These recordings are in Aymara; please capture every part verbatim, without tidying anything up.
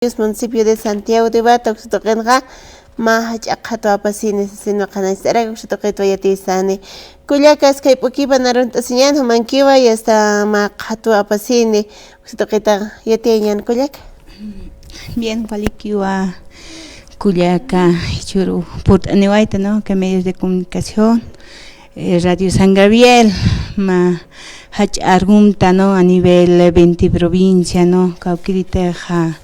Municipio de Santiago de Huata, uksa tuqinxa mä jach'a qhatu apasini, sasina qhanañchtarak uksa tuqitwa yatiysani. Kullakas, kay p'ukipan arunt'asiñan, jumankiwa, y hasta mä qhatu apasini, uksa tuqita yatiyañan kullaka. Bien, walikiwa kullaka, jichhüru purt'aniwayta, ¿no? Que medios de comunicación, eh, Radio San Gabriel, mä jach'a arumta, ¿no? A nivel, eh, veinte provincia, ¿no? Kawkïritixa,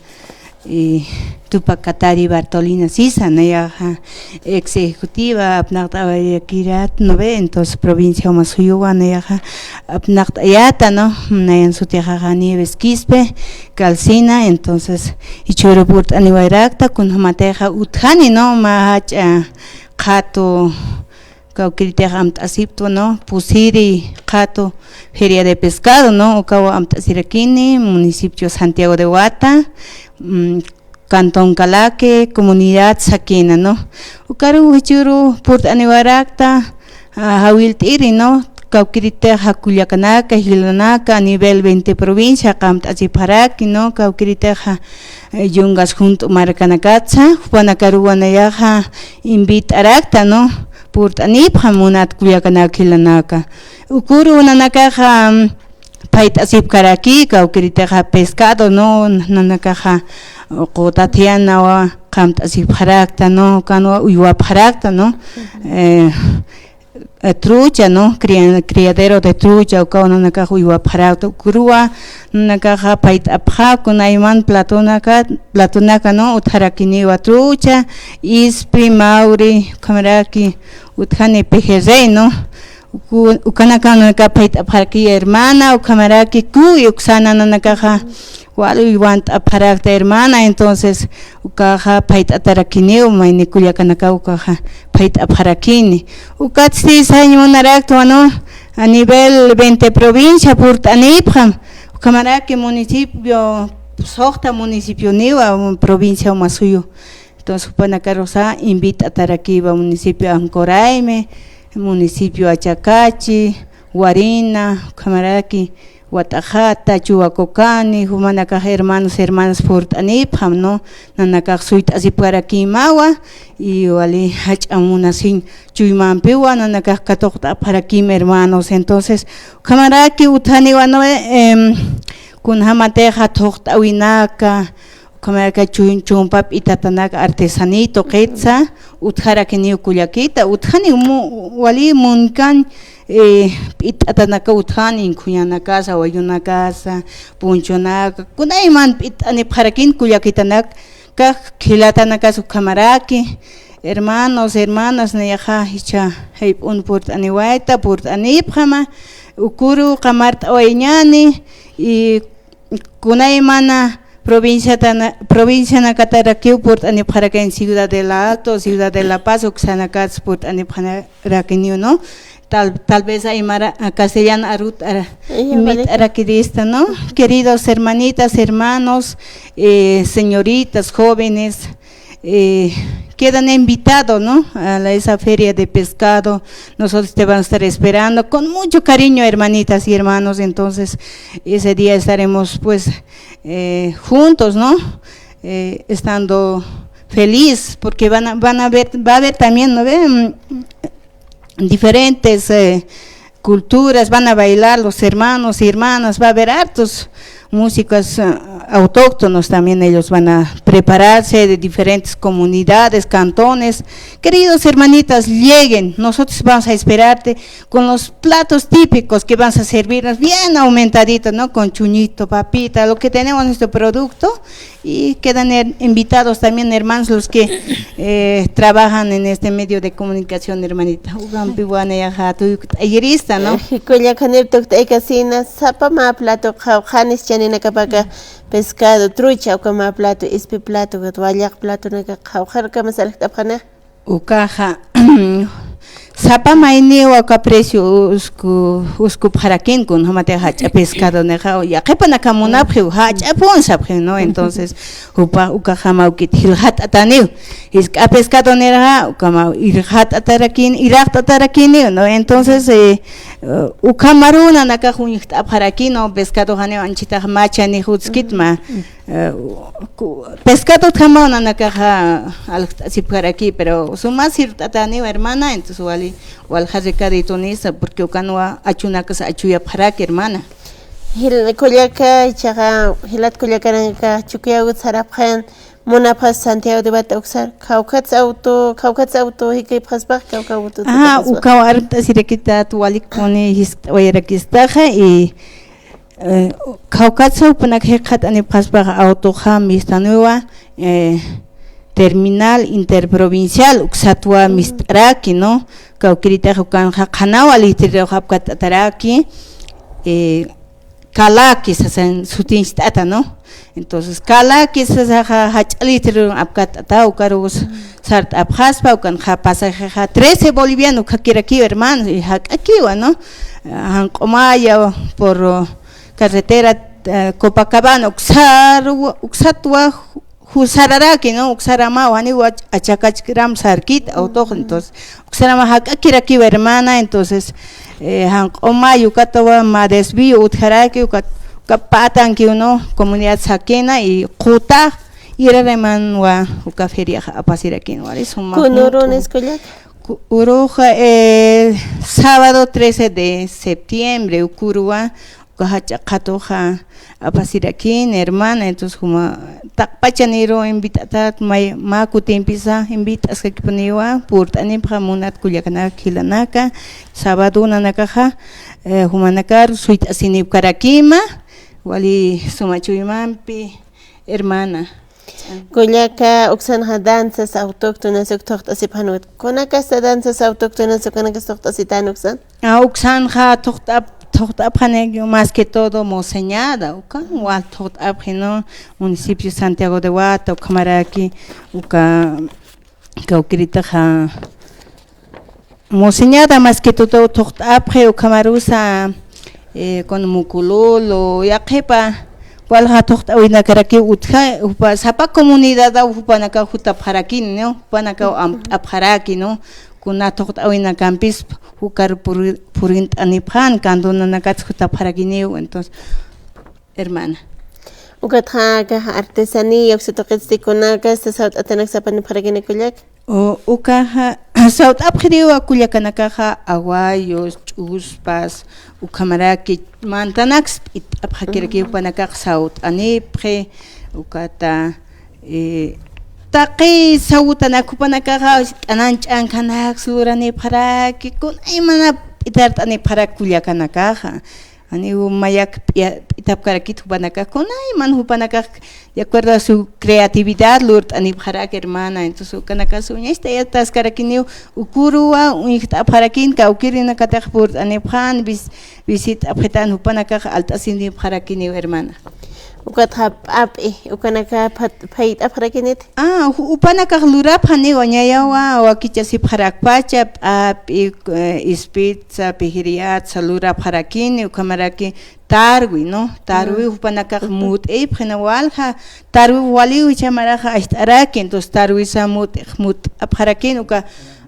eh, Tupac Katari Bartolina Sisa, nayaxa ex ejecutiva, apnaqt'awayakirat, ¿no ve? Entonces, provincia Omasuyuwa, nayaxa apnaqt'ayata, ¿no? Nayan sutixaxa Nieves Quispe Calcina, entonces, jichhüru purt'aniwayrakta, kunjamatixa utjani, ¿no? Mä jach'a qhatu, kawkïritix amt'asiptwa, ¿no? Pusiri qhatu Feria de Pescado, ¿no? Ukaw amt'asirakini, municipio Santiago de Huata, mm, cantón Calaque, comunidad Saquena, ¿no? Ukaru jichhüru purt'aniwayrakta, ah, jawillt'iri, ¿no? Kawkïritixa kullakanaka, jilanaka, a nivel veinte provincia, amt'asipxaraki, ¿no? Kawkïritixa, eh, yungas junt'u markanakatsa, jupanakaruwa nayaxa invitarakta, ¿no? Purt'anipxam munat kullakanaka, jilanaka. Uküru nanakaxa, mm, phayt'asipkaraki, kawkïritixa pescado, ¿no? Nanakaxa quta thiyanawa amt'asipxarakta, ¿no? Ukanwa uywapxarakta, ¿no? Eh, eh, trucha, ¿no? Cria-, criadero de trucha, ukaw nanakax uywapxarakta, uküruwa nanakaxa phayt'apxä, kunayman platonaka, platonaka, ¿no? Utjarakiniwa trucha, ispi, mawri, ukhamaraki utjani pejerrey, ¿no? Uku-, ukanaka nanakax phayt'apxaraki hermana, ukhamaraki kuy, uksa nanakaxa wal uywant'apxarakta hermana, entonces ukaxa phayt'atarakiniw, mayni kullakanakaw ukaxa phayt'apxarakini. Ukatsti sañ munaraktwa, ¿no? A nivel veinte provincia purt'anipxam, ukhamaraki municipio, suxta municipioniwa, provincia Omasuyuwa. Entonces, jupanakarusa invit'atarakiwa municipio Ancoraime, municipio Achacachi, Warina, ukhamaraki Wat'axata, Chuwakukani, jumanakax hermanos, hermanas purt'anipxam, ¿no? Nanakax suyt'asipkarakimawa, y wali jach'a munasiñ chuymampiwa, nanakax katuqt'apxarakim hermanos. Entonces, ukhamaraki utjaniwa, ¿no? Em, kunjamatixa thuqt'awinaka, ukhamaraki chun-, chumpa p'itatanak artesanito qitsa, utjarakiniw kullakita, utjani mu-, wali munkan, eh, p'itatanaka utjani, inkhuñanakasa, wayunakasa, punchunaka, kunayman p'it'anipxarakin kullakitanaka, jilatanakas ukhamaraki, hermanos, hermanas, nayaxa jichha jayp'un purt'aniwayta, purt'anipxama, uküru qamart'awayañani, y kunaymana provinciatana-, provincianakatarakiw purt'anipxaraki, Ciudad de La Alto, Ciudad de La Paz, uksanakats purt'anipxarakiniw, ¿no? Tal, tal vez aymara, a, castellano arut, ara, Ella vale. Invitarakirista, ¿no? Queridos hermanitas, hermanos, eh, señoritas, jóvenes, eh, quedan invitados, ¿no? A la, esa feria de pescado. Nosotros te vamos a estar esperando con mucho cariño, hermanitas y hermanos. Entonces, ese día estaremos, pues, eh, juntos, ¿no? Eh, estando feliz, porque van a, van a ver, va a haber también, ¿no ve? Mm, diferentes, eh, culturas, van a bailar los hermanos y hermanas, va a haber hartos músicos, eh, autóctonos también, ellos van a prepararse de diferentes comunidades, cantones. Queridos hermanitas, lleguen, nosotros vamos a esperarte con los platos típicos que vas a servirnos bien aumentadito, ¿no? Con chuñito, papita, lo que tenemos nuestro producto, y quedan er-, invitados también, hermanos, los que, eh, trabajan en este medio de comunicación, hermanita. Ukampiwa nayaxa tukt'ayirista, ¿no? Eh, kullaka, janir tukt'aykasina, sapa mä plato qhawqhanis chaninakapaka, pescado, trucha, uka mä plato, ispi plato, wallaq platonaka qhawqharkama sarxt'apxani. Ukaxa, sapa mayniwa uka precio usku, uskupxarakinku, kunjamatix jach'a pescadonixa, yaqhipanakam munapxiw, jach'a punsapxiw, ¿no? Entonces, jupa, ukaxama ukit jilxat'ataniw. Jisk'a pescadoniraxa, ukama irxat'atarakini, irxat'atarakiniw, ¿no? Entonces, eh, Eh, ukhamaru nanakax uñjt'apxaraki, no, pescado janiw anchitax macha nix utskitma. Eh, ku-, pescado ukhamaw nanakaxa aljt'asipxaraki, pero suma sirt'ataniw, hermana, entonces wali, walja recadito nisa, porque ukanwa achunakas achuyapxaraki, hermana. Jil-, kullaka, ichaxa, jilat kullakanaka, Chukiyaw sarapxayan, munapxas Santiago de Bata uksar, khawkhatsa auto, khawkhatsa auto jikipxaspax, khawkha auto. Ah, jikipxaspax. Ukaw art'asirakitat walikpuni jiskt'awayarakistaxa, y, eh, khawkhatsa jupanak jikxat'anipxaspax autoxa mistanuwa, eh, terminal interprovincial uksatwa mist'araki, ¿no? Kawkiritax ukanxa qhanaw walitirux apkatt'ataraki, eh, Kalaki sasan sutincht'ata, ¿no? Entonces, Kalaki sasaxa jach'a litro apkatt'ata, ukarus sart'apxaspa, ukanxa pasajexa trece boliviano ukakirakiw, hermano, y jak'akiwa, ¿no? Janq'umaya por, uh, carretera, eh, Copacabana, uksar, uksatwa ju-, sararaki, ¿no? Uksarama, janiw achakachkiram sarkit autox, entonces, uksarama jak'akirakiw, hermana, entonces, eh, janq'uma, ukatwa mä desvío utjaraki, ukat-, uka p'atankiw, ¿no? Comunidad Saquena y Quta, iraramanwa, uka feriax apasirakin, wali, suma. ¿Kun urun, kullaka? Ku-, uruxa, eh, sábado trece de septiembre, uka uruwa, uka jach'a qhatuxa apasirakin, hermana, entonces, juma, taqpachaniru invit'atat, may-, mä kutimpisa invit'askakipuniwa, purt'anipxa munat kullakanaka, jilanaka, sábado nanakaxa, eh, jumanakar suyt'asinipkarakima, wali suma chuymampi, hermana. Kullaka, uksanxa danzas autóctonas uk thuqt'asipxan, kunakasta danzas autóctonas, kunakasta thuqt'asitan uksan? Ah, uksanxa thuqt'ap-, thuqt'apxani más que todo Moseñada, uka, wal thuqt'apxi, ¿no? Municipio Santiago de Huata, ukhamaraki, uka, kawkiritaxa, Moseñada más que todo thuqt'apxi, ukhamarusa, eh, con Mucululu, yaqhipa, walja thuqt'awinakarakiw utja, jupa, sapa comunidadaw jupanakaw jutapxarakin, ¿no? Jupanakaw amt'apxaraki, ¿no? Kuna thuqt'awinakampis jukar puri-, purint'anipxan, canto nanakats jutapxarakiniw, entonces, hermana. Ukatxa, aka artesanía uksa tuqitsti kunakasta sawt'atanak sapanipxarakini, kullaka? U-, ukaxa, sawt'apxiriwa kullakanakaxa, aguayos, ch'uspas, ukhamaraki, mantanaks p'it'apxakiraki, jupanakax sawt'anipxi, ukata, eh, taqi sawutanak jupanakaxa, t'anan ch'ankanaks luranipxaraki, kunaymana p'itart'anipxarak kullakanakaxa. Janiw mayak p'i-, p'itapkarakit jupanakax, kunayman jupanakax, de acuerdo a su creatividad, lurt'anipxarak, hermana. Entonces, ukanakax uñacht'ayataskarakiniw, uka uruwa uñjt'apxarakin, kawkirinakatix purt'anipxan, vis-, visit'apxitan, jupanakax alt'asinipxarakiniw, hermana. Ukatxa p'ap'i, ukanakax phat-, phayt'apxarakiniti. Ah, ju-, jupanakax lurapxaniwa, ñayawa, wakichasipxarakpacha, p'ap'i, eh, ispitsa, pijiriyatsa, lurapxarakini, ukhamaraki tarwi, ¿no? Tarwi, ah, jupanakax, ujú, mut'ipxi, ¿no? Walja, tarwi waliw jichha maraxa acht'araki, entonces tarwisa mut'ix, mut'apxarakini, uka,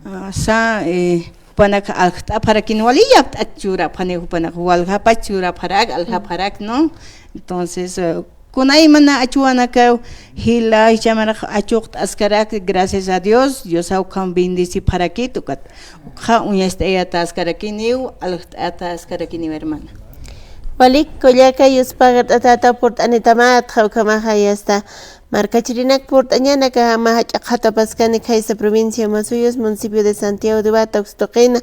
ah, sa, eh, jupanakax aljt'apxarakini, wali yapt'at churapxani, jupanakax waljapach churapxarak, aljapxarak, ¿no? Entonces, eh, kunaymana achuwanakaw, jila, jichha marax achuqt'askarak, gracias a Dios, Diosaw ukham bendecipxarakit, ukat, ukxa uñacht'ayataskarakiniw, aljt'ataskarakiniw, hermana. Walik, kullaka, yuspagart'atätaw purt'anitamatxa, ukhamaxa, ya está. Markachirinak purt'añäni, aka mä jach'a qhatu apaskani khaysa provincia Omasuyos, municipio de Santiago de Huata, uksa tuqina,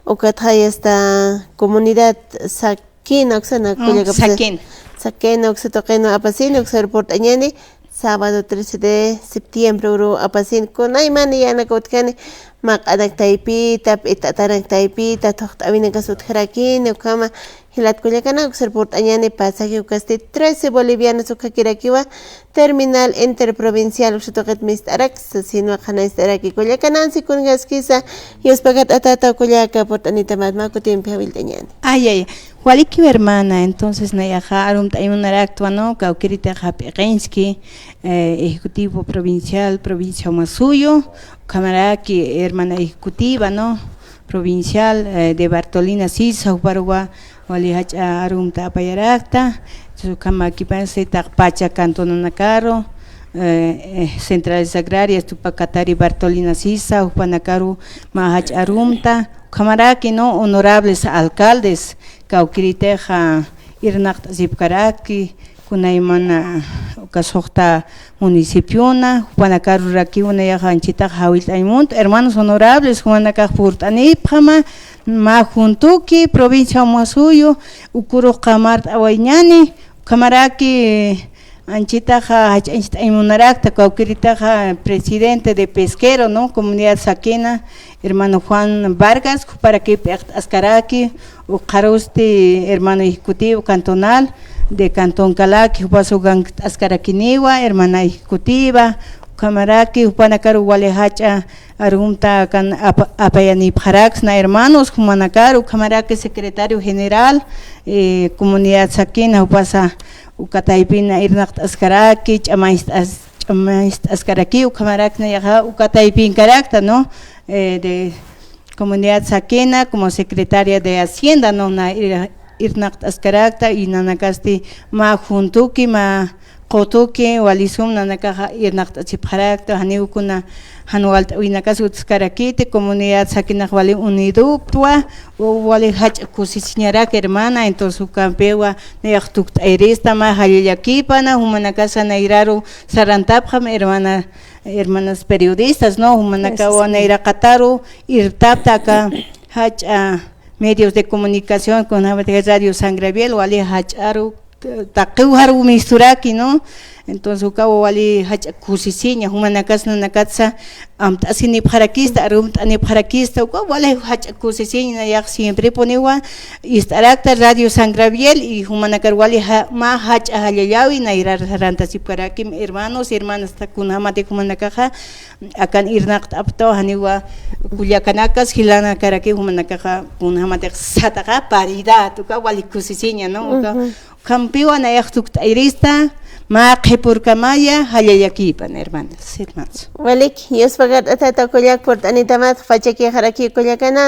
ukatxa, ya está, comunidad Sac-, Saquena, uksanak, mm, kullaka, pues, Saquena. Saquena, uksa tuqinwa apasini, uksar purt'añäni, sábado trece de septiembre uru apasini, kunaymani yänaka utjani, maq'anak taypita, p'it'atanak taypita, thuqt'awinakas utjarakini, ukhama, jilat kullakanak, uksar purt'añäni, pasaje ukasti trece bolivianos ukakirakiwa, terminal interprovincial uksa tuqit mist'arak, sasinwa qhanañcht'araki kullakanansi, kunjaskisa, yuspagart'atätaw kullaka, purt'anitamat mä kutimpi jawillt'añäni. Ay, ay, walikiw, hermana, entonces nayaxa arumt'añ munaraktwa, ¿no? Kawkiritaxa p'iqinchki, eh, ejecutivo provincial, provincia Omasuyos, ukhamaraki hermana ejecutiva, ¿no? provincial, eh, de Bartolina Sisa, juparuwa wali jach'a arumta apayarakta, entonces, ukhamakipansi taqpacha cantonanakaru, eh, eh, centrales agrarias, Tupa Katari Bartolina Sisa, jupanakaru mä jach'a arumta, ukhamaraki, ¿no? Honorables alcaldes, kawkïritixa irnaqt'asipkaraki, kunaymana uka suxta municipiona, jupanakarurakiw nayax anchitax jawillt'añ munt'u, hermanos honorables, jumanakax purt'anipxama, mä juntuki, provincia Omasuyos, ukarux qamart'awayañani, ukhamaraki anchitax jach'añcht'añ munarakta, kawkïritixa presidente de pesquero, ¿no? Comunidad Sakina, hermano Juan Vargas, juparaki p'iqt'askaraki, ukxarusti hermano ejecutivo cantonal de Cantón Calaki, jupas ukankt'askarakiniwa, hermana ejecutiva, ukhamaraki, jupanakaru wali jach'a arumta akan apa-, apayanipxaraksna hermanos, jumanakaru, ukhamaraki secretario general, eh, comunidad Sakina, jupasa uka taypina irnaqt'askaraki, ch'amañcht'as-, ch'amañcht'askaraki, ukhamaraki nayaxa uka taypinkarakta, ¿no? Eh, de Comunidad Sakina, como secretaria de Hacienda, ¿no? Na ir-, irnaqt'askarakta, y nanakasti mä juntuki, mä qutuki, wali sum nanakaxa irnaqt'asipxarakta, janiw kuna jan walt'awinakas utjkarakiti, comunidad Sakinax wali unidoptwa, u-, wali jach'a kusisiñarak, hermana, entonces ukampiwa nayax tukt'ayrista, mä jallallakipana, jumanakasa nayraru sarantapxam, hermana, hermanas periodistas, ¿no? Jumanakawa nayraqataru irtapta aka jach'a medios de comunicación, kunjamati Radio San Gabriel, wali jach'aru, taqiw jaru misturaki, ¿no? Entonces, ukawa wali jach'a kusisiña, jumanakas nanakatsa amt'asinipxarakista, arumt'anipxarakista, ukawa wali jach'a kusisiña, nayax siemprepuniwa ist'arakta Radio San Gabriel, y jumanakar wali ja-, mä jach'a jallallawi, nayrar sarantasipkarakim, hermanos, hermanas, kunjamati jumanakaxa, akan irnaqt'aptaw, janiwa kullakanakas, jilanakarakiw jumanakaxa, kunjamatix sataxa paridad, uka wali kusisiña, ¿no? Uka, ukampiwa nayax tukt'ayrista, mä qhipürkamaya, jallallakipan, hermanas, hermanos. Walik, yuspagart'atata kullak purt'anitamat, pachakixaraki kullakana.